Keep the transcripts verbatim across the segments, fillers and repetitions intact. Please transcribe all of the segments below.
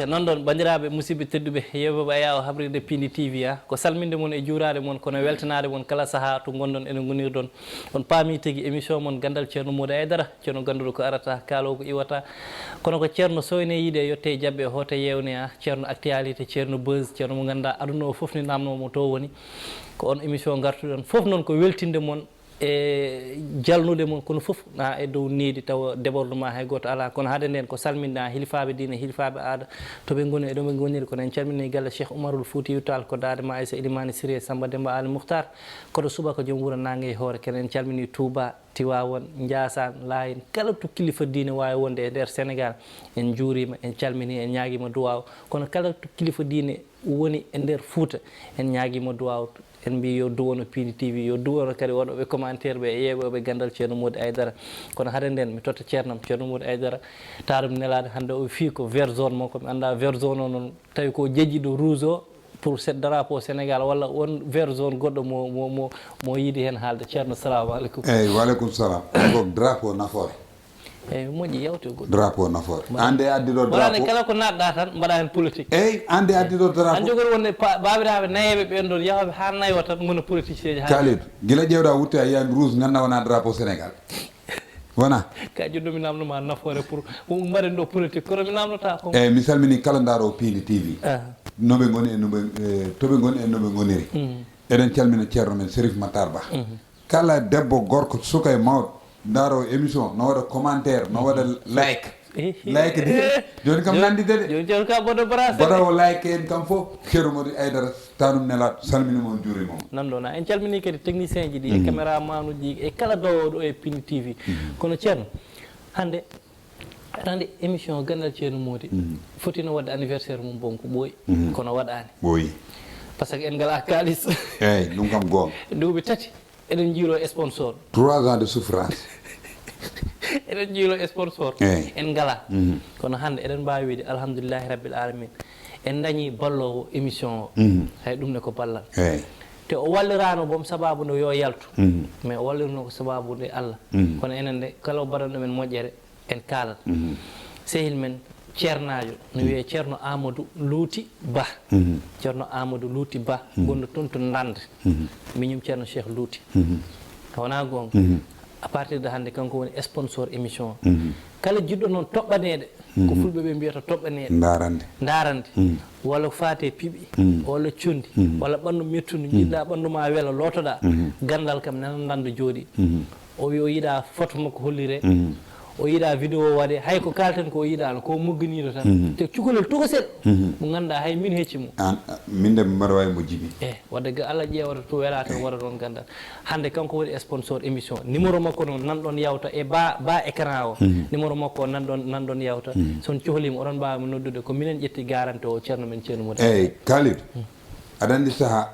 Noon ɗoon, banndiraaɓe, musidɓe tedduɓe, yeewɓe e yaawo habrirde Piindi T V, a, ko salminde mon e juuraade mon, kono weltanaade mon kala sahaa to ngonɗon ene ngonirɗon. On paami tigi émission mon Ganndal Ceerno Moodi Aydara, ceerno gannduɗo ko arata, kaaloo ko iwata. Kono ko ceerno sooyne yiide, yotte e jaɓɓe, hoote yeewne, a, ceerno actualité, ceerno buzz, ceerno mo ngannduɗaa aduna o fof ne naamnoo mo to woni. Ko on émission ngartuɗon fof noon ko weltinde mon e jalnude mon, kono fof na e dow needi tawa débordement hay gooto alaa. Kono hade ndeen ko salminde hilifaaɓe diine, hilifaaɓe aada, to ɓe ngoni e ɗo ɓe ngoniri. Kono en calminii galle Cheikh Oumarul Foutiyou Tall, ko daade ma Aissa Elimane Siré, Samba Demba Ali Mouhtar, koɗo subaka joom wuro Naange e Hoore. Kene en calminii Touba, Tiwaawoon, Njaasaan, Laayeen, kala to kilifa diine waawi wonde e nder Sénégal, en njuuriima, en calminii, en ñaagiima duwaaw. Kono kala to kilifa diine woni e nder Fuuta, en ñaagiima duwaaw. En mbii yo duwono Piindi T V, yo duwono kadi waɗooɓe commentaire ɓe e yeeɓooɓe Ganndal Ceerno Moodi Aydara. Kono hade ndeen, mi totta ceernam, Ceerno Moodi Aydara, tarum nelaaɗo hannde o fii ko vert zone makko. Mi anndaa vert zone o noon, tawi ko jejjiɗo rouge o pour cette drapeau Sénégal, walla won vert zone goɗɗo mo, mo, mo, mo yiɗi heen haalde. Ceerno, salamu aleykum. Eeyi, wa aleykum salam. Ko drapeau nafoore. Eeyi, moƴƴi, yawte goɗɗo. Drapeau nafoore. Mbaɗa- Aan de addi ɗo Wonande drapeau. Kala ko naatɗa tan, mbaɗa heen politique. Eeyi, aan de addi ɗo drapeau. Aan jogori wonde pa-, baabiraaɓe nayeeɓe ɓeen ɗoon, yahooɓe haa nayo tan, ngona politicien ji haa Kalidou, gila ƴeewɗa wutte a yiyani rouge, ngannda wona drapeau Sénégal. Wona? Ka jooni mi naamno ma nafoore pour mbaɗen ɗo politique, kono mi naamnotaa ko. Eeyi, mi salmini kala ndaaroowo Piindi T V. Ah. No ɓe ngoni e no ɓe, eh, to ɓe ngoni e no ɓe ngoniri. Mm. Eɗen calmina ceerno men Serif Matar Ba. Mhm. Kala debbo, gorko, suka e mawɗo, ndaaroowo émission, no waɗa commentaire, no waɗa like. Eh, like de. Eh. Jooni kam nanndide de. Jooni, jooni kam bodo brasser. Mbaɗa o like en kam fof. Ceerno Moodi Aydara, tanum nelaaɗo, salmini mon, juuri mon. Nan ɗo na. En calmini kadi technicien ji ɗi, e caméraman uji, e kala dowooɗo e Piindi T V. Mhm. Kono ceerno, hannde, aɗa anndi émission Ganndal Ceerno Moodi, mhm, fotino waɗde anniversaire mum bon ko ɓooyi. Mhm. Kono waɗaani. Ɓooyi. Parce que en ngalaa kaalis. Eeyi, ɗum kam goonga. Duuɓi tati. Eɗen njiiloo sponsor. Trois ans de souffrance. Eɗen njiiloo sponsor. Eeyi. En ngalaa. Mhm. Kono hannde eɗen mbaawi wiide, alhamdulillahi rabbil alamin. En ndañii balloowo émission o. Mhm. Hay ɗum ne ko ballal. Eeyi. Te o walliraano boom sababu nde yo yaltu. Mhm. Mais o wallirno ko sababu nde Allah. Mhm. Kono enen de, kala o mbaɗan ɗumen moƴƴere, en kaalat. Mhm. Sehil men ceernaajo, no wiyee Ceerno Amadou Luuti Ba. Mhm. Ceerno Amadou Luuti Ba, mhm, gonɗo toon to Ndande. Mhm. Miñum Ceerno Cheikh Luuti. Mhm. Wonaa goonga? Mhm. À partir de hannde, kanko woni sponsor émission o. Mhm. Kala jiɗɗo noon toɓɓaneede, ko, mhm, fulɓe ɓe mbiyata toɓɓaneede. Ndaarande. Ndaarande. Mhm. Walla ko faati e piɓi, mhm, walla conndi, mhm, walla ɓanndu mettundu, mhm, njiɗɗa ɓanndu ma wela, lootoɗaa. Mhm. Ganndal kam nana Ndande jooɗii. Mhm. O wi o yiɗaa photo makko holliree. Mhm. O yiɗaa vidéo waɗee. Hay ko kaalten ko o yiɗaano, ko o mogganiiɗo tan. Mhm. Te cukalel tokosel, mhm, mo ngannduɗaa hay min hecci mo. Aan, min de mbaɗa waawi mo jibi. Eh, wadde ga Allah ƴeewata to welaa tan, eh, waɗa ɗoon ganndal. Hannde kanko woni sponsor émission. Numéro makko noon nan ɗoon yawta e bas, bas écran o. Mhm. Numéro makko o nan ɗoon, nan ɗoon yawta. Mhm. So on cohliima, oɗon mbaawi mo noddude. Ko minen ƴetti garante o, ceerno men, ceerno Mody. Eeyi, Kalidou. Mhm. Aɗa anndi sahaa,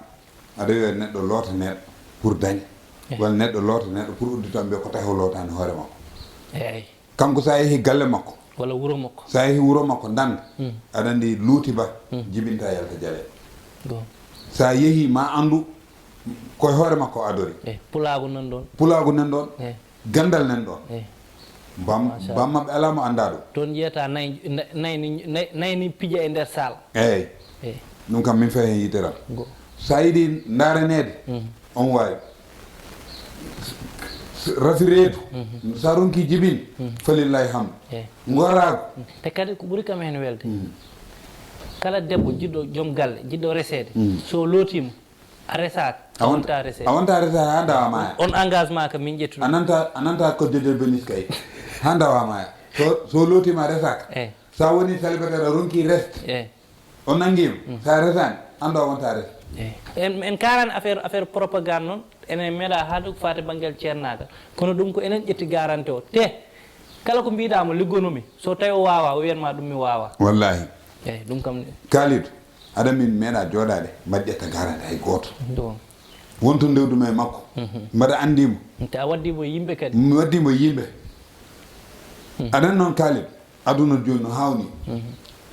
aɗa wiya neɗɗo loota neɗɗo pour dañ. Eh. Walla neɗɗo loota neɗɗo pour udditan mbiya ko tawi o lootaani hoore makko. Eeyi. Kanko so a yehi galle makko. Walla wuro makko. So a yehi wuro makko, Ndande. Mm. Aɗa anndi Luuti Ba, mm, jibinta yalta Jalee. Go. So a yehi ma anndu ko e hoore makko o adori. Eh, pulaagu nan ɗoon. Pulaagu nan ɗoon. Eh. Ganndal nan ɗoon. Eh. Bam-, machallah. Bam maɓɓe alaa mo anndaa ɗum. Toon yiyata nay, nay, nay, nay, nay ni pija e nder saal. Eeyi. Eeyi. Ɗum kam min fayi heen yitere am. Go. So a yiɗi ndaaraneede, mhm, on waawi. Rafi reedu, mhm, so a ronki jibin, mhm, falillahi hamdu. Eeyi. Ngoraagu. Te kadi ko ɓuri kam heen welde. Mhm. Kala debbo jiɗɗo joom galle, jiɗɗo reseede, mhm, so lootiima, a resaaka, a wonta, a wonta reseede. A wonta resaade haa ndawa maaya. On engagement ka min ƴettuɗo. A nanta, a nanta code de bonus kay. Haa ndawa maaya. So, so lootiima a resaaka. Eeyi. So a woni célibataire a ronki reste. Eeyi. O nanngiima. Mm. So a resaani, anndu a wonta reste. Eeyi. En, en kaalaani affaire, affaire propagande noon, enen meeɗa haalde ko faati banngal ceernaagal. Kono ɗum ko enen ƴetti garante o. Te, kala ko mbiɗa mo liggonomi, so tawi o waawaa, o wiyan ma ɗum mi waawaa. Wallaahi. Eeyi, ɗum kam ne. Kalidou, aɗa min meeɗa jooɗaade, mbaɗ ƴetta garante hay gooto. Ɗum. Wonto ndewduma e makko. Mhm. Mbaɗa anndi mo. Te a waddi mo e yimɓe kadi. Mi waddi mo e yimɓe. Mhm. Aɗa anndi noon Kalidou, aduna jooni no haawni. Mhm.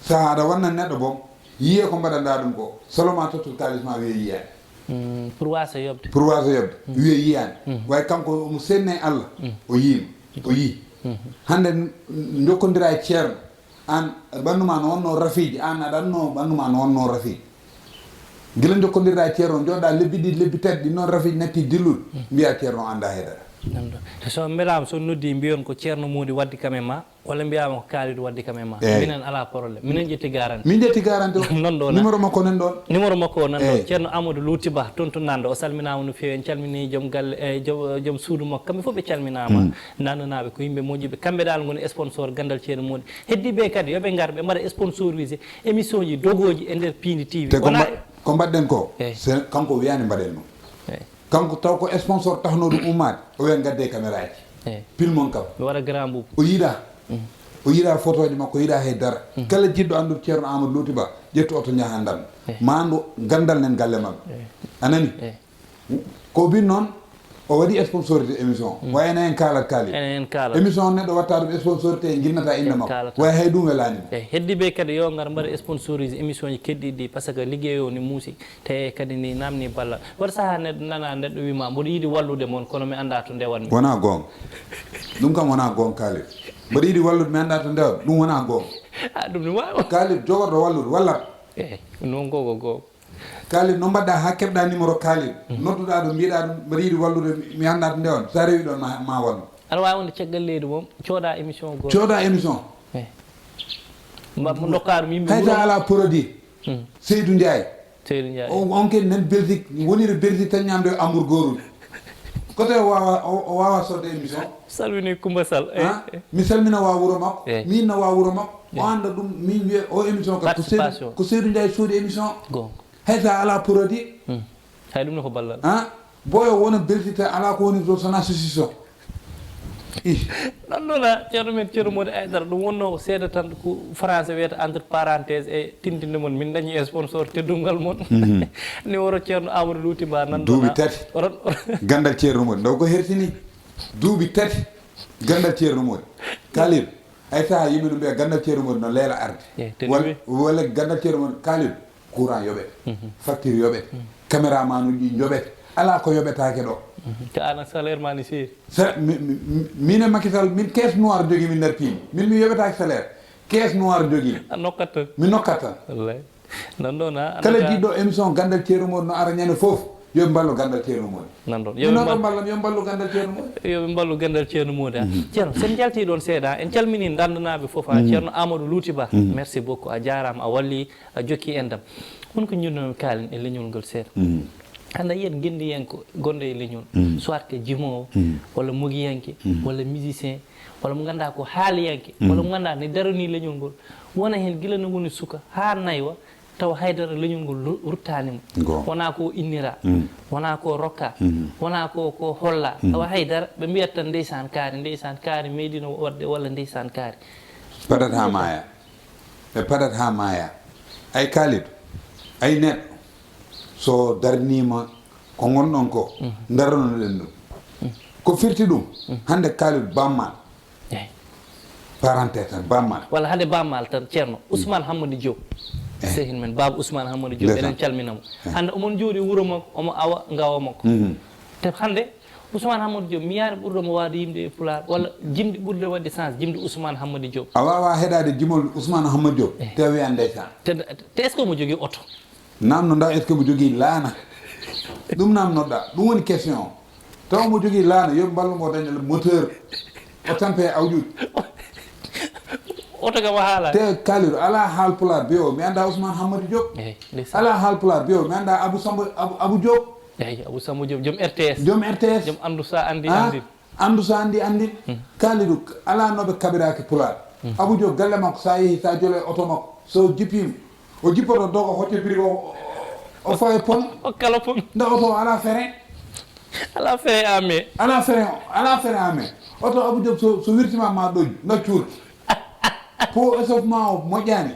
Saha aɗa wanna neɗɗo boom, yiye ko mbaɗanɗa ɗum ko, solo ma tottu kaalis ma wiye yiyaani. Mm, pour waasa yoɓde. Pour waasa yoɓde. Mhm. Wiye yiyaani. Mhm. Way kanko omo senni e Allah, mhm, o yiima, o yii. Mhm. Hannde n-, n-, njokkondira e ceerno, Aan ɓanndu ma no wonno rafiiji, aan aɗa annoo ɓanndu ma no wonno rafiiji. Gila njokkondirɗa e Ceerno, njooɗa lebbi ɗiɗi, lebbi tati, ɗi noon rafiiji natti dillude, mbiya Ceerno annda hay dara. Ɗum ɗo. So mbelaama, so noddi, mbiyon ko Ceerno Moodi waddi kam e ma, walla mbiyaama ko Kaalidou waddi kam e ma. Eey. Minen alaa problème. Minen ƴetti garanti. Min ƴetti garanti o. Noon ɗo na. Numéro makko nan ɗoon. Numéro makko o nan ɗo. Eey. Ceerno Amadou Louty Ba, toon to Nando. O salminaama no feewi. En calminii joom galle, e joom, joom suudu makko. Kamɓe fof ɓe calminaama. Mm. Nandonaaɓe ko yimɓe moƴƴuɓe. Kamɓe dal ngoni sponsor Ganndal Ceerno Moodi. Heddii ɓe kadi, yo ɓe ngar, ɓe mbaɗa sponsorisé émission ji dogooji e nder Piindi T V. Te ko wona mba-, ko mbaɗɗen ko, eey, se-, kanko wiyaani mbaɗen ɗum. Eey. Kanko taw ko sponsor tahnoo ɗum ummaade, o wiya ngadde caméra ji. Eey. Pilmon kam. Mi waɗa grand boubou. O yiɗaa. Mm. O yiɗaa photo ji makko, o yiɗaa hay dara. Mm. Kala jiɗɗo anndude Ceerno Amadou Louty Ba, ƴettu oto njaha ndam. Eey. Maa ndu Ganndal nen galle maɓɓe. Eey. A nani? Eey. Ko bin noon, o waɗi sponsorité émission. Mm. Wa enen en kaalat kaali. Enen en kaalat. Émission neɗɗo watta ɗum sponsorité, jinnata innde makko. Kaalata. Wa hay ɗum welaani mo. Eey, heddii ɓe kadi yo ngar mbaɗa sponsorisé émission ji keddiiɗi ɗi, par ce que liggey o ni muusi. Te kadi ni namni ballal. Waɗi sahaa neɗɗo nana neɗɗo wiima, "Mboɗo yiɗi wallude mon, kono mi anndaa to ndewanmi." Wonaa goonga. Ɗum kam wonaa goonga, Kaalid. "Mboɗo yiɗi wallude, mi anndaa to ndewanmi." Ɗum wonaa goonga. A, ɗum ne waawi. Kaalid jogorɗo wallude, wallat. Eey, noon ko, ko goonga. Kaalid, no mbaɗɗa haa keɓɗa numéro Kaalid? Mhm. Nodduɗa ɗum, mbiɗa ɗum, "Mboɗo yiɗi wallude, mi, mi anndaa to ndewanmi." So a rewi ɗoon, ma, ma wallu. Aɗa waawi wonde caggal leydi moom, cooda émission goonga. Cooda émission. Eey. Mba-, mo ndokkaa ɗum yimɓe. Hay wuro sa alaa produit. Hmm. Seydou Ndiaye. Seydou Ndiaye. O, on ken nan Belgique, woniri Belgique tan ñamde hamburger. Kote o waawa, o, o waawa sodde émission. Salmini Coumba Sall. Eh, ah, eh. Mi salmina waa wuro makko. Eh. Min na waa wuro makko. Eh. O annda ɗum, min wiya o émission kam ko Seydou, participation, ko Seydou Ndiaye soodi émission. Goonga. Hay sa alaa produit. Hmm. Hay ɗum ne ko ballal. Ah, boyo wona Belgique tan alaa ko woni to sona saucisson. Ih. Ɗon ɗon a, ceerno men, Ceerno Moodi Aydara, ɗum wonno ko seeɗa tan ko français wiyata entre parenthèse e tintinde mon, min dañi sponsor teddungal mon. Mhm. Numéro Ceerno Amadou Louty Ba nan ɗon. Duuɓi tati. Oɗon, oɗon. Ganndal Ceerno Moodi, ndaw ko hertini. Duuɓi tati. Ganndal Ceerno Moodi. Kaalid, hay saha yimɓe no mbiya ganndal Ceerno Moodi no leela arde. Eh, te wal-, ɗum wi- walla ganndal Ceerno Moodi, Kaalid, courant yoɓe, mhm, facture yoɓe, mhm, caméraman uji ɗi joɓete. Alaa ko yoɓetaake ɗo. Mhm. Te aan salaire ma ne seeri. Sa-, mi, mi, mi, min e Macky Sall, min caisse noire jogi min nder piimi. Min mi yoɓetaake salaire. Caisse noire jogi. A nokkat tan. Mi nokkat tan. Wallay. Nan ɗon, a, kala anndaa jiɗɗo émission Ganndal Ceerno Moodi no ara ñande fof, yo ɓe mballu Ganndal Ceerno Moodi. Nan ɗon. Yo ɓe mballu. Yo ɓe mballu Ganndal Ceerno Moodi. Yo ɓe mballu Ganndal Ceerno Moodi, a. Mhm. Ceerno, so en njaltii ɗoon seeɗa, en calminii Ndandanaaɓe fof, a. Mhm. Ceerno Amadou Louty Ba, mhm, merci beaucoup, a jaaraama, a wallii, a jokki enɗam. Won ko njiɗnoo-mi kaalen e leñol ngol seeɗa. Mhm. Hannde a yiyat ngenndiyanke gonɗo e leñol, mhm, soit que jimoowo, mhm, walla mogiyanke, mhm, walla musicien, walla mo ngannduɗaa ko haaliyanke, mhm, walla mo ngannduɗaa ne daranii leñol ngol, wona heen gila no woni suka haa naywa, tawa haydara leñol ngol ru-, ruttaani mo. Goonga. Wonaa ko o innira, mm, wonaa ko o rokka, mm, wonaa ko, ko o holla. Mm. Tawa haydara, ɓe mbiyat tan ndeysaan kaari, ndeysaan kaari meeɗino waɗde walla ndeysaan kaari. Padat haa maaya. Ɓe padat haa maaya. Ay Kaalid, ay neɗɗo, so darniima ko ngonɗon ko, mm, daranoɗen ɗum. Mm. Ko firti ɗum, mm, hannde Kaalid Bammal. Eey. Parenthèse tan, Bammal. Walla hade Bammal tan, Ceerno. Mm. Ousmane Hammadou Diop. Eey. Sehil men, Baaba Ousmane Hammadou Diop, ndeysaan, eɗen calmina mo. Eey. Hannde omo jooɗi wuro makko, omo awa ngawa makko. Mhm. Te hannde, Ousmane Hammadou Diop, mi yaari ɓurɗo mo waawde yimde e Pulaar, walla jimɗi ɓurɗe waɗde sens, jimɗi Ousmane Hammadou Diop. A waawaa heɗaade jimol Ousmane Hammadou Diop, eey, te a wiya ndeysaan. Te, te est-ce que omo jogii oto? Naamno ndaw, est-ce que omo jogii laana? Ɗum naamnoɗaa, ɗum woni question o. Taw omo jogii laana, yo ɓe mballu mo daña moteur. O tampe e awjuuji. Oto kam a haala. Te Kaalidou, alaa haalpulaar biyo, mi anndaa Ousmane Hammadou Diop. Eey, ndeysaan. Alaa haalpulaar biyo, mi anndaa Abou Samba, Abou, Abou Diop. Eey, Abou Samba Diop, joom R T S. Joom R T S. Joom Anndu so a anndi, ah, anndin. Anndu so anndi, anndin. Hmm. Kaalidou, alaa no ɓe kaɓiraaki pulaar. Hmm. Abou Diop, galle makko, so a yehii, so a jolo e oto makko, so jippiima, o jippoto doga, hocca biri o, o, o fawa e pon. O kala pon. Nda oto o alaa frein. Alaa frein à main. Alaa frein, alaa frein à main. Oto Abou Diop so, so wirtiima ma ɗoñ, ngaccu. Po échauffement o moƴƴaani.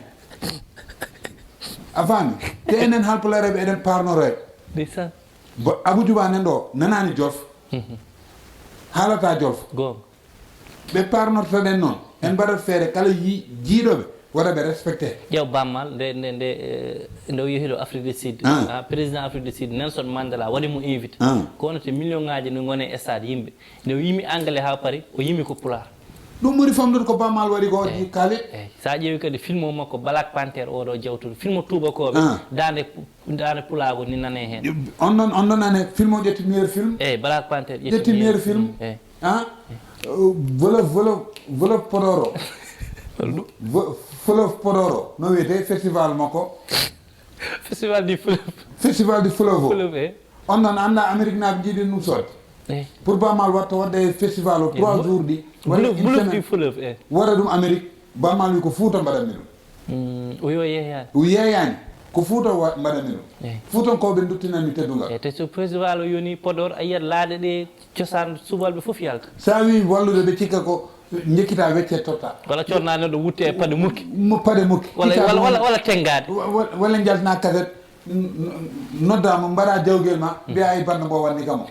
A faami? Te enen haalpulaareeɓe eɗen paarnoree. Ndeysaan. Bo Abou Diop anen ɗo, nanaani Jolof. Mhm. Haalata Jolof. Goonga. Ɓe paarnortoɗen noon, en mbaɗat feere kala yi-, jiiɗo ɓe, wota ɓe respecté. Ƴeew Bammal, nde, nde, nde, eh, nde o yehi ɗo Afrique du Sud. Ah. Ah, président Afrique du Sud, Nelson Mandela, waɗi mo invité. Ah. Ko wonata million ŋaaji no ngoni e stade yimɓe. Nde o yimi anglais haa paari, o yimi ko pulaar. Ɗum ɓuri famɗude ko Baaba Maal waɗi ko, Eyi. Khalid. Eyi. So a ƴeewi kadi film o makko Black Panther, oɗo jawtuɗo film tuubakooɓe, Ah. daande, daande pulaagu ni nane heen. On ɗon, on ɗon nane film o ƴetti meilleur film. Eyi, Black Panther ƴetti Ƴetti meilleur meilleur film. film. Eyi. Ah, Volof, Volof, Volof Podoro. Holɗum? Vo-, Volof Podoro. No wiyetee festival makko? Festival du Fleuve. Festival du Fleuve o. Fleuve, eyi. On ɗon annda Amérique naaɓe njiɗi ɗum soodde. Eyi. Pour Baaba Maal watta waɗde festival o Eyi, trois bu-, jours ɗi. Walla Blu-, une Blues semaine. Du Fleuve, eyi. Waɗa ɗum Amérique. Baaba Maal wi ko Fuuta mbaɗanmi ɗum. Mm, o yo yeeyaani. O yeeyaani. Ko Fuuta wa-, mbaɗanmi ɗum. Eyi. Fuutankooɓe nduttinanmi teddungal. Eyi, te so festival o yoni Podor, a yiyat laaɗe ɗe cosaan subalɓe fof yalta. So a wii wallude ɓe cikka ko njekkita wecce totta. Walla codna neɗɗo wutte e paɗe mukki. Mo paɗe mukki. Walla, Kitaa walla, ɗum walla, walla tenngaade. Wa-, wa-, walla njaltina kaset. N-, n-, noddaama, mbaɗa jawgel ma, mbiya ay bannde mbo wanni kam o.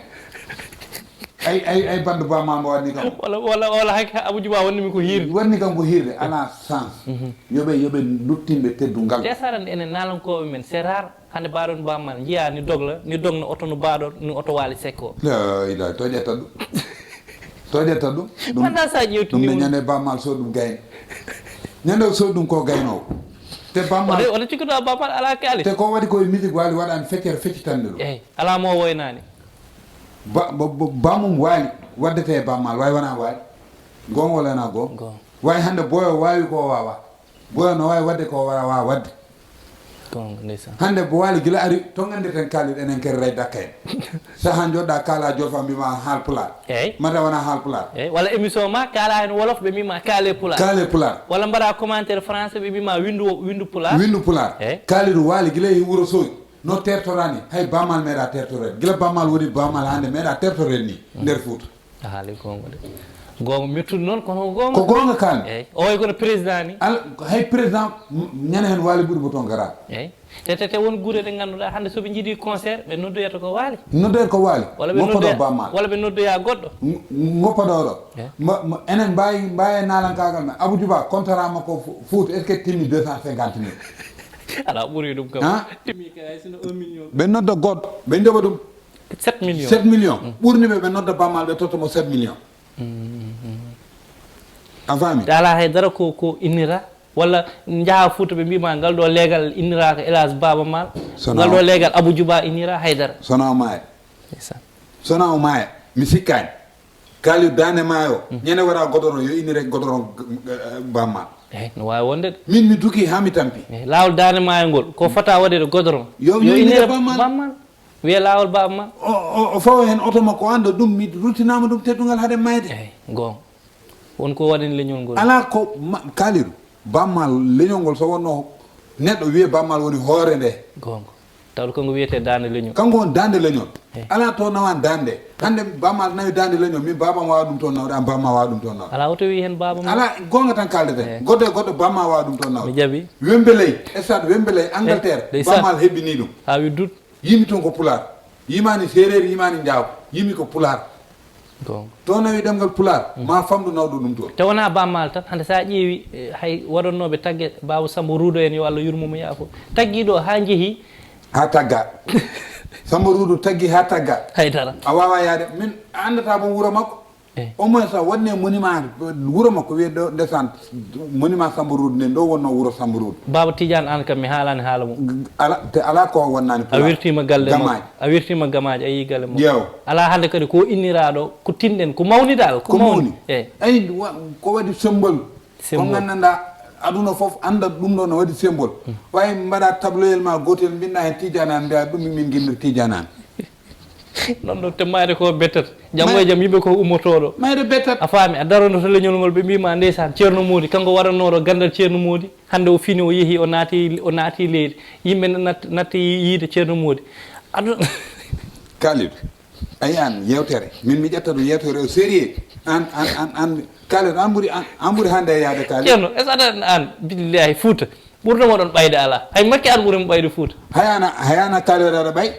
Ay, ay, ay bannde Baaba Maal mbo wanni kam o. Walla, walla, walla hay Abou Djouba wanni mi ko hiirde. Wanni kam ko hiirde, alaa sens. Mhm. Yo ɓe, yo ɓe nduttinɓe teddungal. Te saɗan enen naalankooɓe men, c'est rare. Hannde mbaɗon Baaba Maal, njiyaa ni dogla, ni dogna oto no mbaɗon, ni oto Waali Sekko. La ilaha, to ƴetta ɗum. To ƴetta ɗum. Ɗum, Wonaa so a ƴeewti ɗum ni ne woni ñande Baaba Maal soodi ɗum gayno. Ñande o soodi ɗum ko gaynoowo. Te Baaba Maal Oɗo, oɗo cikkuɗo Baaba Maal alaa kaalis. Te ko waɗi ko e musique Waali waɗaani feccere feccitande ɗum. Eyi, alaa mo woynaani. Ba, ba, ba, Baaba Mum Waali waddete e Baaba Maal, way wonaa Waali. Goonga walla wonaa goonga? Goonga. Way hannde boyo waawi ko o waawaa. Boyo no waawi waɗde ko o waawaa waɗde. Goonga, ndeysaan. Hannde bo Waali gila ari, to nganndeten kaalid enen kadi ray dakka en. Sahaa njoɗɗa kaala jofa mbima haal pulaar. Eyi. Mata wona haal pulaar. Eyi, walla émission ma kaala heen wolof ɓe mbima kaale pulaar. Kaale pulaar. Walla mbaɗa commentaire français ɓe mbima windu, windu pulaar. Windu pulaar. Eyi. Kaalidu Waali gila e wuro Soogi. No tertorani, hay Baaba Maal meeɗa tertoreede. Gila Baaba Maal woni Baaba Maal hannde meeɗa tertoreede ni nder Fuuta. A haali goonga de. Goonga mettude noon, kono ko goonga. Ko goonga kaan. Eyi. O wayi kono président ni. Al-, hay président, m-, ñande heen Waali ɓuri mo toon garaade. Eyi. Te, te, te won gure ɗe ngannduɗaa hannde so ɓe njiɗi concert, ɓe noddoyata ko Waali. Noddoyata ko Waali. Walla ɓe Ngoppa ɗo noddoya, Baaba Maal. Walla ɓe noddoya goɗɗo. Ng-, ngoppa ɗo ɗo. Eyi. Ma, ma, enen mbawi, mbawi naalankaagal men. Abou Djouba, contrat makko Fu-, Fuuta, est-ce que timmi deux cent cinquante mille? Alaa, ɓuri ɗum kam. Han? Timmi kay, hay sinno un million. Ɓe nodda goɗɗo, ɓe njoɓa ɗum. Sept millions. Sept millions. Mm. Ɓurni ɓe, ɓe nodda Baaba Maal, ɓe totta mo sept millions. Mm, mm, mm. A faami? Te alaa hay dara ko, ko innira, walla njaha Fuuta ɓe mbima ngal ɗo leegal inniraka Elhadj Baaba Maal, Sona ngal ɗo o-, leegal Abou Djouba innira hay dara. Sona o maaya. Ndeysaan. Sona o maaya. Mi sikkaani. Kaalidu Daande Maayo, Mm. ñande waɗa godoron, yo inni rek godoron, g-, g-, Baaba Maal. Eyi, no waawi wonde de. Min mi duki haa mi tampi. Eyi, laawol Daande Maayo ngol, ko fota waɗeede godoron. Yo, yo Yo inni innire rek Baaba Maal. Baaba Maal. Wiye laawol Baaba Maal. O, o, o fawa heen oto makko, o annda ɗum, mi ruttinaama ɗum teddungal hade mayde. Eyi, goonga. Won ko waɗani leñol ngol. Alaa ko ma-, Kaalidu, Baaba Maal leñol ngol, so wonno neɗɗo wiye Baaba Maal woni hoore nde. Goonga. Tawde kanko wiyetee daande leñol. Kanko woni daande leñol. Eyi. Alaa to nawani daande. Hannde Baaba Maal nawi daande leñol, min baaba am waawa ɗum toon nawde, an baaba ma waawa ɗum toon nawde. Alaa, o tawi heen baaba ma. Alaa, goonga tan kaaldeten. Eyi. Goɗɗo e goɗɗo baaba ma waawa ɗum toon nawde. Mi jaɓi. Wembley, stade Wembley, Angleterre, Eyi, ndeysaan. Baaba Maal hebbini ɗum. Haa wi dut. Yimi toon ko pulaar. Yimaani seereer, yimaani njaago. Yimi ko pulaar. Goonga. To nawi ɗemngal pulaar, Mm. ma famɗo nawɗo ɗum toon. Te wonaa Baaba Maal tan, hannde so a ƴeewi, eh, hay waɗannooɓe tagge, Baaba Sammba Ruudo en, yo Allah yurmo mo, yaafo. Taggii ɗo haa njehi. Haa tagga. Sammba Ruudo taggi haa tagga. Haydara. A waawaa yahde. Min, a anndataa boom wuro makko. Eh. Au moins, so waɗnee monument wuro makko, wiyee ɗo, ndesan, monument Sammba Ruudo nden, ɗo wonnoo wuro Sammba Ruudo. Baaba Tidiane, aan kam mi haalaani haala mum. G-, ala, te alaa ko wonnaani A pulaar. Wirtiima galle makko. Gamaaji. A wirtiima gamaaji, a yii galle makko. Ƴeew. Alaa hannde kadi ko inniraaɗo, ko tinɗen, ko mawni dal, ko Ko mawni. mawni. Eh. Ay, wa-, ko waɗi symbole. Ko Symbole. nganndanɗaa, aduna fof annda ɗum ɗo no waɗi symbole. Hmm. Way mbaɗa tableau ma gootel, mbinnda heen Tidiane Anne, mbiya ɗum min ngimmir Tidiane Anne. Noon ɗo te mayre ko bettat. Janngo e May- jam yimɓe ko ummotooɗo. Mayre bettat. A faami, a darono to leñol ngol, ɓe mbiima ndeysaan Ceerno Moodi, kanko waɗannooɗo ganndal Ceerno Moodi. Hannde o fini, o yehi, o naati, o naati leydi. Yimɓe nat-, natti yiide Ceerno Moodi. Aduna Kalidou, a yii aan yeewtere. Min mi ƴetta ɗum yeewtere o sérieux. Aan, aan, aan, aan, Kalidou, aan ɓuri, aan, aan ɓuri hannde e yahde, Kalidou. Ceerno, est-ce que aɗa anndi aan, billaahi, Fuuta, ɓurno mo ɗon ɓayde alaa. Hay Makki aan ɓuri mo ɓayde Fuuta. Hay aan a, hay aan a Kalidou aɗa ɓay.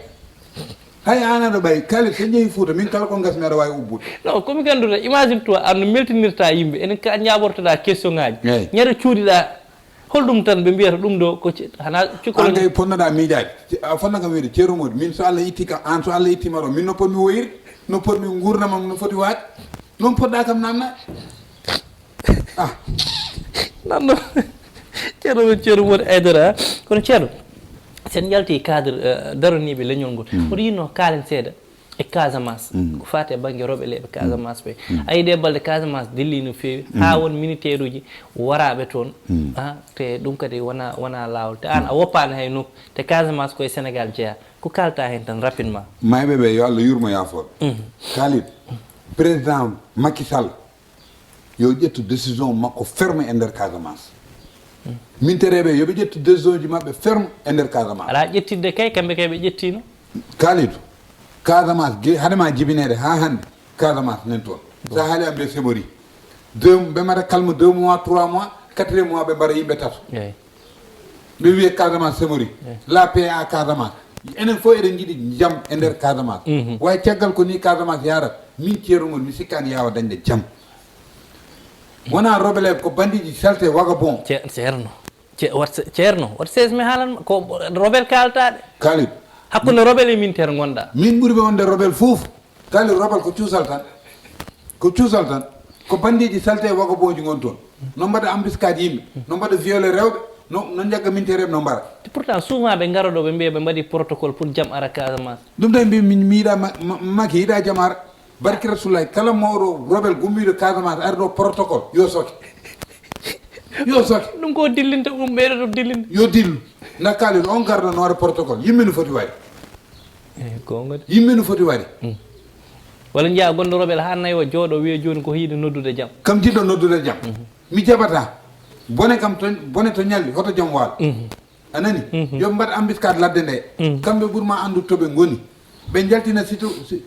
Hay aan aɗa ɓay. Kalidou, so njehii Fuuta, min kala ko ngasmi aɗa waawi ubbude. Non, ko mi gannduɗaa, imagine toi, aan no mbeltinirta yimɓe. Enen ka njaabortoɗaa question ŋaaji. Eey. Ñande cuuɗiɗaa, holɗum tan ɓe mbiyata ɗum ɗo ko ci-, hana cukalel. Aan kay ponnoɗaa miijaade. Ce-, a fonna kam wiide, Ceerno Moodi, min so Allah itti kam, aan so Allah ittiima ɗo, min no potmi woyirde, no potmi nguurndam am no foti waade, noon poɗɗaa kam naamnaade. Nanno, ceerno men, ceerno Mody Aidara. Kono ceerno, sen njalti cadre, eh, daraniiɓe leñol ngol, oɗo yinnoo kaalen seeɗa e Casamance, ko faati e bannge rewɓe leyɗe Casamance ɓe. A yiɗi e balɗe Casamance dilli no feewi, haa won militaire uji waraaɓe toon. Ah, te ɗum kadi wona, wona laawol. Te aan a woppaani hay nokku, te Casamance ko e Sénégal jeyaa. Ko kaalta heen tan rapidement? Mayɓe ɓe, yo Allah yurmo, yaafoo ɓe. Khalid, président Macky Sall, yo ƴettu décision makko ferme e nder Casamance. Mintereeɓe, yo ɓe ƴettu décision ji maɓɓe ferme e nder Casamance. Alaa ƴettidde kay, kamɓe kay ɓe ƴettiino. Kalidou, Casamance, ge-, hade ma jibineede haa hannde, Casamance nan toon. Sa haali am ɓe semori. Deux, ɓe mbaɗa calme deux mois, trois mois, quatrième mois ɓe mbaɗa yimɓe tato. Eey. Ɓe wiye Casamance semori. La paix à Casamance. Enen fof eɗen njiɗi jam e nder Casamance. Way caggal ko ni Casamance yarat, min ceerno ngol mi sikkaani yaawa dañde jam. Wona rebelle, ko bandiji salte, vagabond. Ce-, ceerno. Ce-, wat se-, ceerno, wat sees mi haalan ma, ko rebelle kaaltaɗe. Kalidou. Hakkunde rebelle e militaire ngonɗa. Min ɓuri ɓe wonde rebelle fof. Kalidou, rebelle ko cuusal tan. Ko cuusal tan. Ko bandiji salte e vagabondji ngon toon. No mbaɗa embuscade yimɓe, no mbaɗa viole rewɓe, no, no njagga militaire ɓe, no mbara. Pourtant, souvent ɓe ngara ɗo, ɓe mbiya ɓe mbaɗi protocole pour jam ara Casamance. Ɗum tan mbi-, min mi yiɗa ma-, ma-, Macky yiɗa jam ara. Barki Rasulullah, kala mawɗo rebelle gummiiɗo Casamance ari ɗo protocole, yo soke. Yo soke. Ɗum ko dillinta, ɗum ɓeyɗo to dillinde. Yo dillu. Na Kalidou, on garda no waɗa protocole. Yimɓe no foti waɗi. Eey, goonga de. Yimɓe no foti waɗi. Mm. Walla njiya gonɗo rebelle haa nayo jooɗo wiya jooni ko yiɗi noddude jam. Kam jiɗɗo noddude jam. Mhm. Mi jaɓata. Bone kam to, bone to ñalli, hoto jam waalo. Mhm. A nani? Mhm. Yo ɓe mbaɗ embuscade ladde nde. Mhm. Kamɓe ɓuri ma anndu to ɓe ngoni. Ɓe njaltina situ-, si-,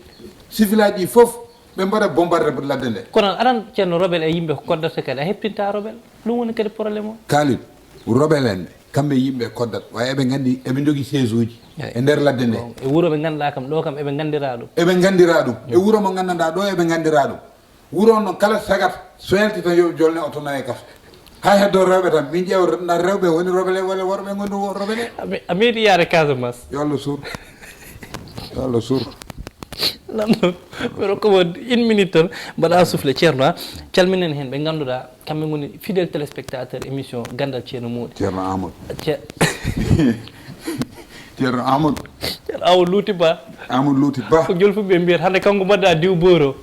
sifilaaji ɗi fof, ɓe mbaɗa bombardé ladde nde. Kono aɗa anndi, ceerno, rebelle e yimɓe ko koddata kadi, a heɓtinta rebelle. Ɗum woni kadi problème o. Kalidou, rebelle en ɓe, kamɓe yimɓe koddat, way eɓe nganndi, eɓe njogii siège uji. Eey. E nder ladde nde. Bon, e wuro ɓe ngannduɗaa kam, ɗo kam eɓe nganndiraa ɗum. Eɓe nganndiraa ɗum. E wuro mo nganndanɗaa ɗo eɓe nganndiraa ɗum. Wuro noon kala sagat so yalti tan yo jolne oto nawe gas. Hay heddo rewɓe tan, min ƴeewa na rewɓe woni rebelle walla worɓe ngoni wo-, rebelle. A me-, a meeɗi yaade Casamance? Yo Allah suur. Yo Allah suur. Nan ɗo, mi rokka mo une minute tan, mbaɗa soufflé, ceerno, a calminen heen ɓe ngannduɗaa kamɓe ngoni fidèle téléspectateur émission Ganndal Ceerno Moodi. Ceerno Amadou. Ce-, Ceerno Amadou. Ceerno Amadou Luuti Ba. Amadou Luuti Ba. Ko jolfuɓe mbiyata, hannde kanko mbaɗɗa diw booro.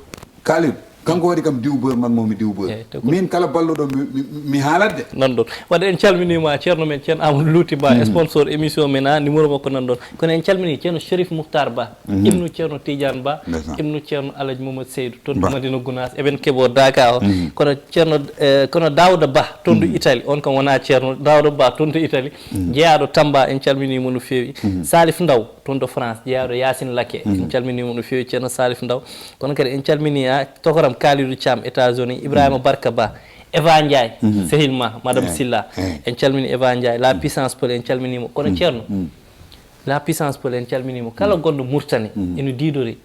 Kalidou, kanko waɗi kam diw booro, man mo mi diw booro. Eey, to ko min kala balluɗo mi, mi, mi haalat de. Nan ɗon. Waɗde en calminiima ceerno men, ceerno Amadou Luuti Ba, sponsor émission men, a, numéro makko nan ɗon. Kono en calminii ceerno Chérif Mouhtar Ba, ibnu ceerno Tidiane Ba, ndeysaan, ibnu ceerno Alaji Mamadou Seydou, toon to Madina Gounass, eɓen keɓoo Daaka o. Kono ceerno, eh, kono Daouda Ba, toon to Italie, on kam wonaa ceerno, Daouda Ba, toon to Italie, jeyaaɗo Tamba, en calminiima no feewi. Salif Ndaw, toon to France, jeyaaɗo Yacine Laké, en calminiima no feewi, ceerno Salif Ndaw. Kono kadi en calminii, a, tokoram Kalidou Thiam, États-Unis, Ibrahima Barka Ba, Eva Ndiaye, sehil ma, Madame Silla. En calminii Eva Ndiaye, la puissance Paul, en calminiima. Kono ceerno, la puissance Paul, en calminiima. Kala gonɗo Mauritanie, ene diidori,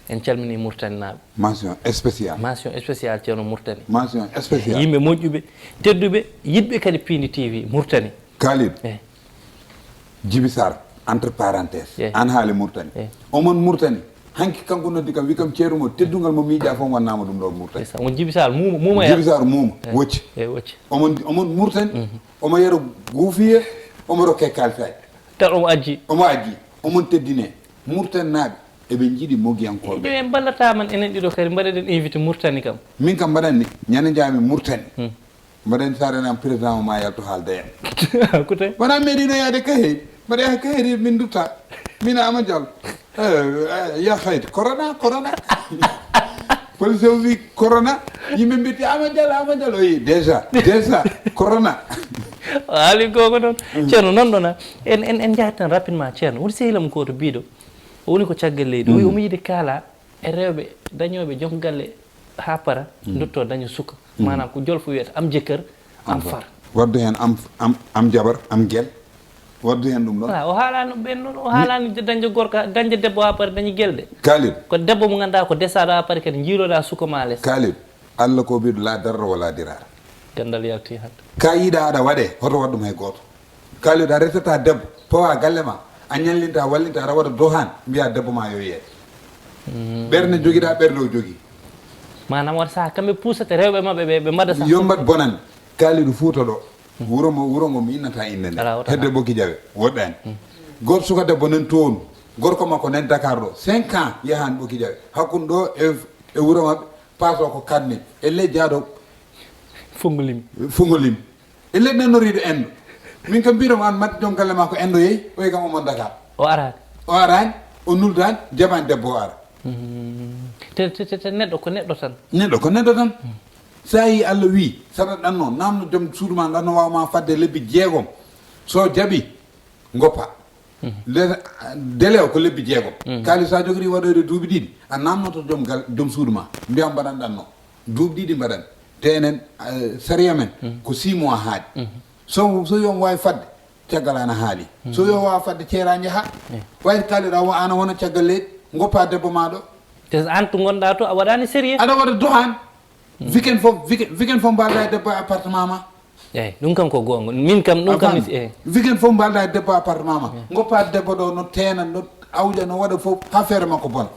en calminii Mauritanie naaɓe. Mention spéciale. Mention spéciale ceerno Mauritanie. Mention spéciale. Yimɓe moƴƴuɓe, tedduɓe, yiɗɓe kadi Piindi T V Mauritanie. Kalidou. Eey. Djiby Sarr, entre parenthèse, eey, aan haali Mauritanie. Eey. Omon Mauritanie, hanki kanko noddi kam, wi kam ceerno mo, teddungal mo miija fof wonnaama ɗum ɗo Mauritanie. C'est ça. Won Djiby Sarr, muuma, muuma. Djiby Sarr, muuma, eey, wocci. Eey, wocci. Omon, omon Mauritanie, omo yero guufiye, omo rokke kalisaji. Tan omo ajji. Omo ajji. Omon teddine. Mauritanie naaɓe, eɓe njiɗi mogiyankooɓe. Eey, en mballata man enen ɗiɗo kadi, mbaɗeɗen invité Mauritanie kam. Min kam mbaɗanni, ñande njaami Mauritanie. Hmm. Mbaɗen saare nan président o ma yaltu haalda en. Ko tawi? Wona meeɗino yaade Kahéri. Mbaɗa yaha Kahéri min dutta. Min Ama Diallo. Eh, eh, ya xayti. Corona, corona. Police o wi corona. Yimɓe mbitti Ama Diallo, Ama Diallo. O yi déjà, déjà. Corona. Haali goonga noon. Ceerno, nan ɗon, a, en, en, en njahat tan rapidement, ceerno. Woni sehilam gooto biiɗo. O woni ko caggal leydi. O wi omo yiɗi kaala e rewɓe dañooɓe joom galle haa para, ndutto daña suka. Maanaam ko jolfo wiyata, "Am jëkkër, am far." Waddu heen am, am, am jabar, am gel. Waddu heen ɗum ɗon. Voilà, o haalaani ɗum ɓeen ɗon. O haalaani dañde gorko, dañde debbo haa para, dañi gel de. Kalidou. Ko debbo mo ngannduɗaa ko desaaɗo haa para kadi njiiloɗaa suka ma les. Kalidou, Allah ko biiɗo, la darra wala dirar. Ganndal yalti hannde. Ka yiɗa aɗa waɗe, hoto waɗ ɗum hay gooto. Kalidou, a resata debbo, pawa galle ma, a ñallinta, wallinta, aɗa waɗa dohan, mbiya debbo ma yo yeeɗe. Ɓernde jogiɗa, ɓernde o jogii. Maanaam wata saha kamɓe puusata rewɓe maɓɓe ɓe ɓe mbaɗa saha. Yo mbaɗ bonan. Kaalidu Fuuta ɗo. Wuro mo wuro ngo mi innata innde nde. Hedde Ɓokki Jawe woɗɗani. Gooto suka debbo nan toon. Gorko makko nan Dakar ɗo. Cinq ans yahan Ɓokki Jawe. Hakkunde ɗo e e wuro maɓɓe. Paso ko kanne. E ley jaado. Fungolim. Fungolim. E ley nanoriiɗo enɗo. Min kam mbiɗo an mat joom galle ma ko enɗo yehi. Oyi kam omon Dakar. O araani. O araani. O nuldaani. Jaɓaani debbo o ara. Te te te neɗɗo ko neɗɗo tan. Neɗɗo ko neɗɗo tan. So a yii Allah wii saɗa ɗanno namno joom suudu ma ɗanno waawma fadde lebbi jeegom. So jaɓi ngoppa. Délai o ko lebbi jeegom. Kaali so a jogori waɗoyde duuɓi ɗiɗi a namnoto joom gal joom suudu ma mbiyam mbaɗan ɗanno. Duuɓi ɗiɗi mbaɗan. Te enen sariya men ko six mois haaɗi. So so yo waawi fadde. Caggal ana haali. So yo waawa fadde ceera njaha. Wayde kaaliɗa wo ana wona caggal leydi goppa debbo ma ɗo. Te an to gonɗa to a waɗani sérieux. Aɗa waɗa dohan. Weekend fof weekend fof mbalda e debbo e appartement ma. Eyyi ɗum kam ko goonga min kam ɗum kam mi eyyi. Weekend fof mbalda e debbo e appartement ma goppa debbo ɗo no teena no awƴa no waɗa fof ha feere makko bona.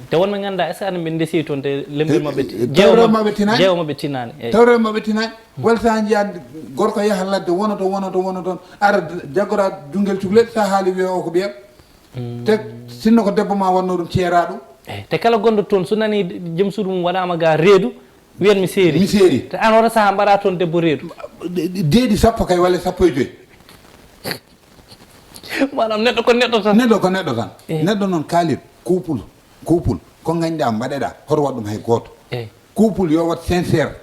Te wonɓe ganduɗa est ce que aɗa ɓe ndesi toon te lembir maɓɓe jeewo maɓɓe tinani jeewo maɓɓe tinani eyyi. Tawre maɓɓe tinani. Walla so a jiyaani gorko yaha ladde wona toon wona toon wona toon ara jaggora junngel cukalel so a haali wiya o ko ɓiyam. Te sinno ko debbo ma wonno ɗum ceera ɗum. Eyi te kala gonɗo toon so nani joom suudu mum waɗama ga reedu wiyat mi seeri. Mi seeri. Te an wata saha mbaɗa toon debbo reedu. Deeɗi sappo kay walla sappo e joyi. Maanaam neɗɗo ko neɗɗo tan. Neɗɗo ko neɗɗo tan. Neɗɗo noon kaalir couple couple ko gañɗa mbaɗeɗa hoto waɗ ɗum hay gooto. Couple yo wat sincère.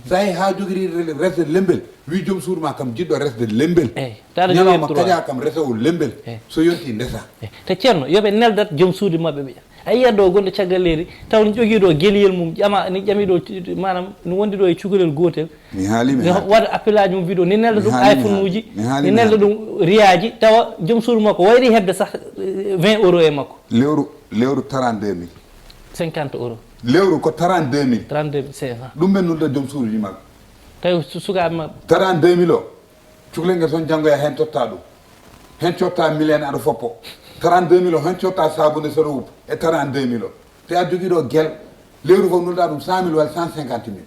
So a yehi ha jogiri resde lembel wi joom suudu ma kam jiɗɗo resde lembel. Ñalawma kaƴa kam resowo lembel. So yonti ndesa. Te ceerno yoɓe neldat joom suudu maɓɓe ɓe a yiyat ɗo gonɗo caggal leydi taw ne jogii ɗo geliyel mum ƴama ne ƴami ɗo maanaam ne wondi ɗo e cukalel gootel. Mi haali mi haali. Waɗa appelaaji mum vidéo ni nelda ɗum iPhone uji ni nelda ɗum riyaaji tawa joom suudu makko wayri heɓde sah vingt euros e makko. Lewru lewru trente-deux mille. Cinquante euros. Lewru ko trente-deux mille. Trente-deux mille cinq cents. Ɗum ɓe nulda joom suuduji maɓɓe. Tawi sukaaɓe maɓɓe. Trente-deux mille o. Cukalel ngel toon janngoya heen totta ɗum. Heen cotta mille en aɗa foppo. Trente-deux mille o heen cotta sabunde soɗo wuppa e trente-deux mille o. Te a jogii ɗo gel lewru fof nulɗa ɗum cent mille walla cent cinquante mille.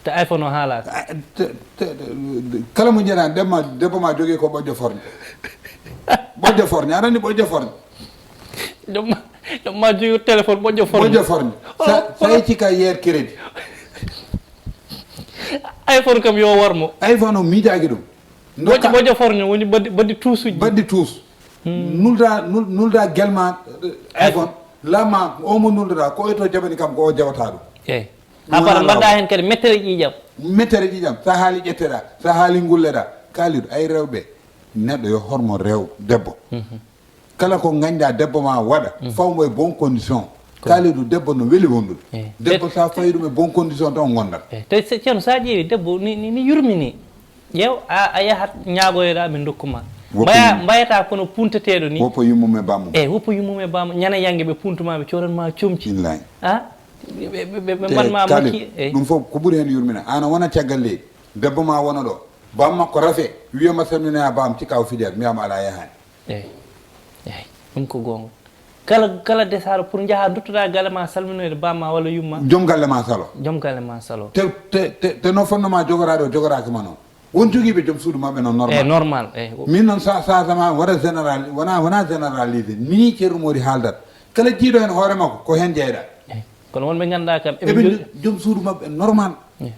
Te iPhone o haalaaka. Kala mo njeɗa debbo ma debbo ma jogii ko ɓoƴƴo forño. Ɓoƴƴo forño aɗa anndi ɓoƴƴo forño. Ɗum ɗum ma jogii téléphone ɓoƴƴo forño. Ɓoƴƴo forño. Sa yecci ka yeer crédit. iPhone kam yo warmo. iPhone o miijaaki ɗum. Bojji bojjo forño woni baddi baddi tuusuji. Baddi tuus. Nulda nulda gelma iPhone lama omo nulda ko oto jabani kam ko o jawata ɗum. Eyyi. Ha fata mbaɗa hen kadi mettere ƴiƴam. Mettere ƴiƴam sa haali ƴetteɗa sa haali gulleɗa kalidu ay rewɓe neɗɗo yo hormo rew debbo. Kala ko gañɗa debbo ma waɗa fawmo e bon condition. Kalidu debbo no weli wondude. Debbo sa fawi ɗum e bon condition tan o gondat. Te ceerno sa ƴeewi debbo ni ni yurmini. Ƴeew a a yahat ñaagoyoɗa min dokkuma. Mbaya mbayata kono punteteɗo ni. Woppo yummum e bammum. Eyyi woppo yummum e bammum ñana yange ɓe puntuma ɓe codanma comci. Billahi. A ɓe mbaɗma makki eyyi. Ɗum fof ko ɓuuri hen yurmina an a wona caggal leydi debbo ma wona ɗo bammakko rafe wiyama salminoya bam cikka o fijat mbiyama ala yahani. Eyyi eyyi ɗum ko gonga. Kala kala desaɗo pour jaaha duttoɗa galle ma salminoyde bamma walla yumma. Joom galle ma salo. Joom galle ma salo. Te te te no fondement jogoraɗo jogorakima noon. Won jogiiɓe joom suudu maɓɓe noon normal. Eyi normal eyi. Min noon sa sa sama waɗa général wona wona généralisé ni ceerno moodi haaldat kala jiiɗo heen hoore makko ko heen jeyɗa. Eyi kono wonɓe ngannduɗaa kam eɓe eɓe joom suudu maɓɓe normal. Eyi.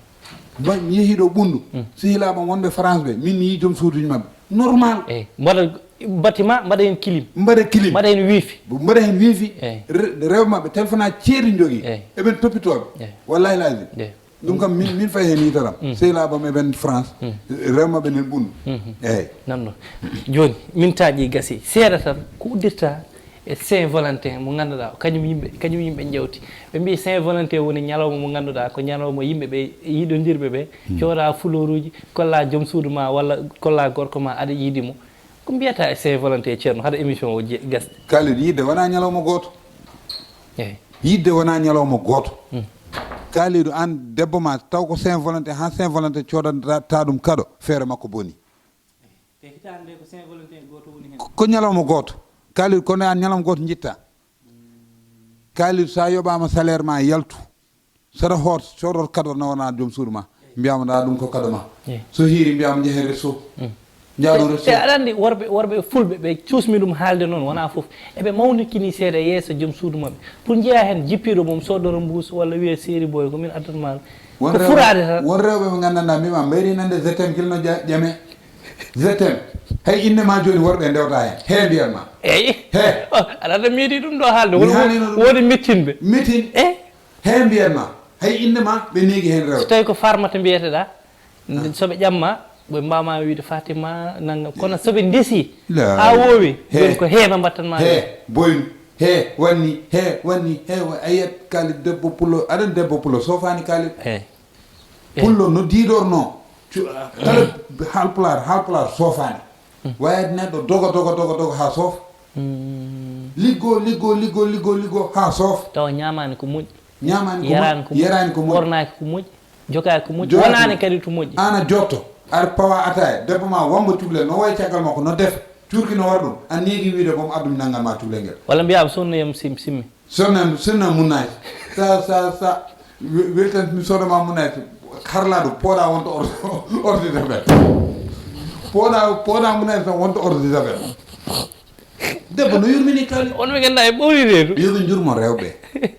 Ba mi yehii ɗo ɓunndu sehilaɓam wonɓe France ɓe min mi yii joom suuduji maɓɓe normal. Eyi mbaɗa bâtiment mbaɗa heen clim. Mbaɗa clim. Mbaɗa heen wifi. Mbaɗa heen wifi. Eyi. Rewɓe maɓɓe téléphone aji ceeɗi jogii. Eyi. Eɓen toppitooɓe. Eyi. Wallahi lazim. Eyi. Ɗum kam min min fayi heen yiitaram. Sehilaaɓam e ɓen France rewmaɓe nen ɓun. Eyyi. Nanno jooni min taaƴi gasi seeɗa tan ko uddirta e Saint Valentin mo ngannduɗaa kañum yimɓe kañum yimɓe njawti ɓe mbi Saint Valentin woni ñalawma mo ngannduɗaa ko ñalawma yimɓe ɓe yiɗondirɓe ɓe cooda fulooruuji kolla joom suudu ma walla kolla gorko ma aɗa yiɗi mo. Ko mbiyata e Saint Valentin ceerno hade émission o gasde. Kalidou yidde wona ñalawma gooto. Eyi. Yidde wona ñalawma gooto. Kalidou an debbo ma taw ko Saint Valentin ha Saint Valentin codanta ɗum kaɗo feere makko boni. Te hitande nde ko Saint Valentin gooto woni hen. Ko ñalawma gooto. Kalidou kono an ñalawma gooto jitta. Kalidou sa yoɓama salaire ma yaltu. Saɗa hoot, soodot kado na wona joom suudu ma. Mbiyama nda ɗum ko kado ma. So hiiri mbiyama njehen resto. Njaɗo resto. Te aɗa andi worɓe, worɓe fulɓe ɓe cuusmi ɗum haalde noon wona fof. Eɓe mawnikini seeɗa yeeso joom suudu maɓɓe. Pour njeeya heen jippiiɗo mum soodoro mbuus walla wiye seeri boy ko min addan ma. Ko furaade tan. Won rewɓe ɓe nganndanɗaa mbima mbayri nande je t'aime gila no ƴame. Je t'aime. Hay innde ma jooni worɓe ndewta heen. He mbiyan ma. Eyi. He. Aɗa anda miidi ɗum ɗo haalde. Woni mettinɓe. Mettin. E. He mbiyan ma. Hay innde ma ɓe neegi heen rewɓe. So tawi ko farmata mbiyeteɗa. Soɓe ƴamma ɓe mbama wiide fatima nangam kono soɓe ndesi ha wowi joni ko heema mbattanma. He boynu. He wanni he wanni he a yiyat kaalid debbo pullo aɗan debbo pullo sofani kaalid. He. Pullo no diidorno. Kala haalpulaar haalpulaar sofani. Wayat neɗɗo dogo dogo dogo dogo ha soof. Liggo liggo liggo liggo liggo ha soof. Tawa ñamani ko moƴƴi. Ñamani ko moƴƴi. Yarani ko moƴƴi. Ɓornaki ko moƴƴi. Jogaaki ko moƴƴi. Wonaani kadi to moƴƴi. Aan a jotto, ar pawa ataya, debbo ma wambo cuklel, no wayi caggal makko, no defa, cuurki no wara ɗum, a neegi wiide boom addum nanngan ma cuklel ngel. Walla mbiyaa am sonnayam sim simmi. Sonna sonna munnaji. Sa sa sa weltan mi soda ma munnaji. Harlaɗo pooɗa wonto ordi debel. Pooɗa pooɗa munnaji tan wonto ordi debel. Debbo no yurmini kaalid. On ɓe ngannduɗaa e ɓowli reedu. Yo ɓe njurmo rewɓe.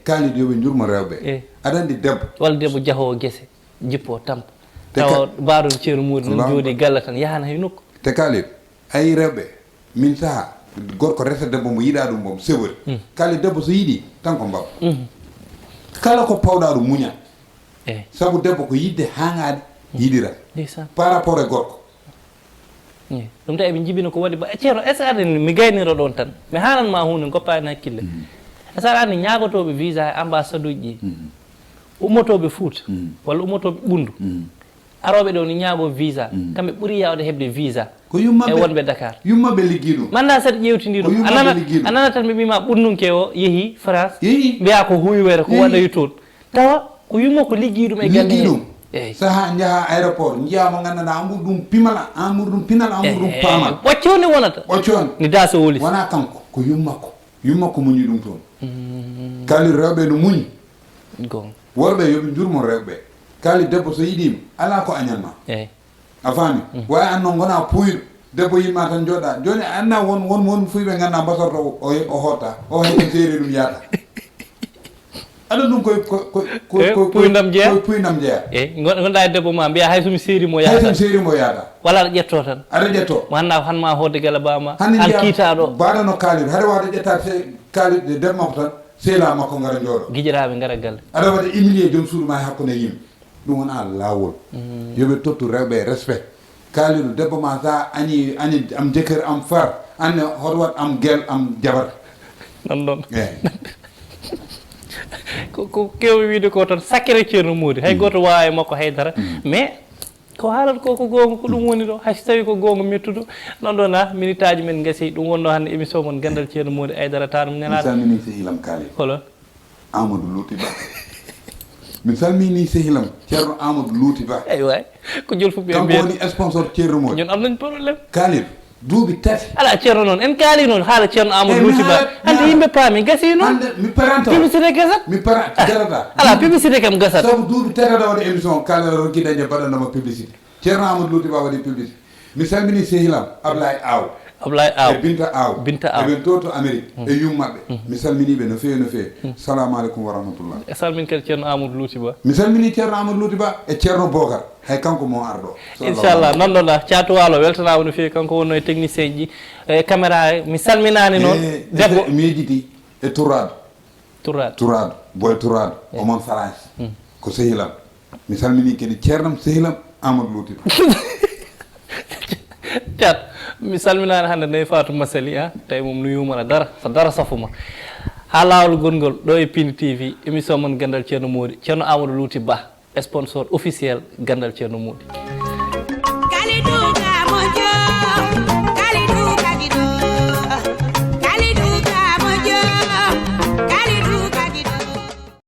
Kaalid yo ɓe njurmo rewɓe. Aɗa anndi debbo. Walla debbo jahoowo gese jippo tampa. Tawa baaɗo ceeru muuɗum no jooɗi galle tan yahana hay nokku. Te kaalid ayi rewɓe. Min saha gorko resa debbo mo yiɗa ɗum boom sewori. Kaalid debbo so yiɗi tan ko mbabba. Kala ko pawɗa ɗum muña. Sabu debbo ko yiɗde haŋaade yiɗira. Par rapport e gorko. Ɗum tawi eɓe njibina ko waɗi ba ceerno est ce que aɗa mi gayniro ɗon tan mi haalan ma hunde goppa hen hakkille. Est ce que aɗa anndi ñaagotooɓe visa e ambassade uji ɗi ummotooɓe fuuta walla ummotooɓe ɓunndu arooɓe ɗo ni ñaago visa kamɓe ɓuri yawde heɓde visa. Ko yummaɓe e wonɓe Dakar. Yummaɓe liggi ɗum manda saɗa ƴewtindi ɗum a nana tan ɓe mbima ɓunnunke o yeehi France mbiya ko huywere ko waɗa toon. Tawa ko yumma ko liggi ɗum e galle ɗum. Saha njaha aéroport njiya mo nganndanɗa an ɓuri ɗum pimal an ɓuri ɗum pinal an ɓuri ɗum pamal. Ɓocco nde wonata ɓocco nde ni daso wolis wona kanko ko yummakko. Yummakko muñi ɗum toon. Kaalid rewɓe no muñi. Worɓe yoɓe njurmo rewɓe. Kaalid debbo so yiɗima ala ko añanma. A faami? Wawi an noon gona puuyɗo debbo yimma tan jooɗa jooni a anna won won won fuy ɓe ganduɗa mbasorto o o hotta o hay ko seeri ɗum yaata. Aɗa ɗum koye koye puydam jeeya. Koye puydam jeeya. Eyi gonɗa e debbo ma mbiya hay somi seeri mo yaata. Hay somi seeri mo yaata. Walla aɗa ƴetto tan. Aɗa ƴetto. Mo hanna ko hanma hoodde gala bama an kiitaɗo. Baɗano kaalid haɗa wawde ƴettaade kaalid e debbo makko tan sehla makko gara jooɗo. Giƴiraɓe gara galle. Aɗa waɗa humilier joom suudu ma e hakkunde yimɓe. Ɗum wona laawol. Yo ɓe tottu rewɓe e respect. Kaalidu debbo ma sa ani ani am jëkkër am far anne hoto wat am gel am jabar. Nan ɗon. Eyi. Ko ko kewɓe wiide ko tan sakkere ceerno moodi hay gooto wawa e makko haydara. Mais ko haalata ko ko goonga ko ɗum woni ɗo hay so tawi ko goonga mettuɗo. Nan ɗon a minitaji men gasi ɗum wonno hannde émission mon gandal ceerno moodi aydara ta ɗum mi nelaɗo. Salmini sehilam kaali. Holo. Amadou Louti Ba. Mi salmini sehilam ceerno Amadou Louti Ba. Eyi waay ko jolfuɓe kanko mbiyata woni sponsor ceerno moodi. Ñun am nañ problème. Kaalid duuɓi tati. Ala ceerno noon en kaali noon haala ceerno Amadou Louti Ba hannde yimɓe paami gasi noon. Hannde mi paranta publicité gasat mi para garata. Ala publicité kam gasat. Sabu duuɓi tati aɗa waɗa émission kaalid aɗa rokki dañde mbaɗanoma publicité. Ceerno Amadou Louti Ba waɗi publicité. Mi salmini sehilam Ablaye Aw. Ablaye Aw e Binta Aw. Binta Aw eɓen to to Amérique e yummaɓɓe. Mi salminiɓe no feewi no feewi. Salamu aleykum wa rahmatullah. E salmin kadi ceerno Amadou Louti Ba. Mi salmini ceerno Amadou Louti Ba e ceerno Bokar hay kanko mo arɗo. Inchallah nanɗoɗa caatu waalo weltanama no feewi kanko wonno e technicien ji e caméra mi salminani noon. Debbo mi yejjiti e turraɗo. Turraɗo. Turraɗo boy turraɗo omon France. Ko sehilam. Mi salmini kadi ceernam sehilam Amadou Louti Ba. Cat mi salminaani hannde nayi fatou masali a tawi mum no yumana dara so dara safuma. Ha laawol gonngol ɗo e pindi tv émission mon ganndal ceerno moodi ceerno amadou louti ba sponsor officiel ganndal ceerno moodi.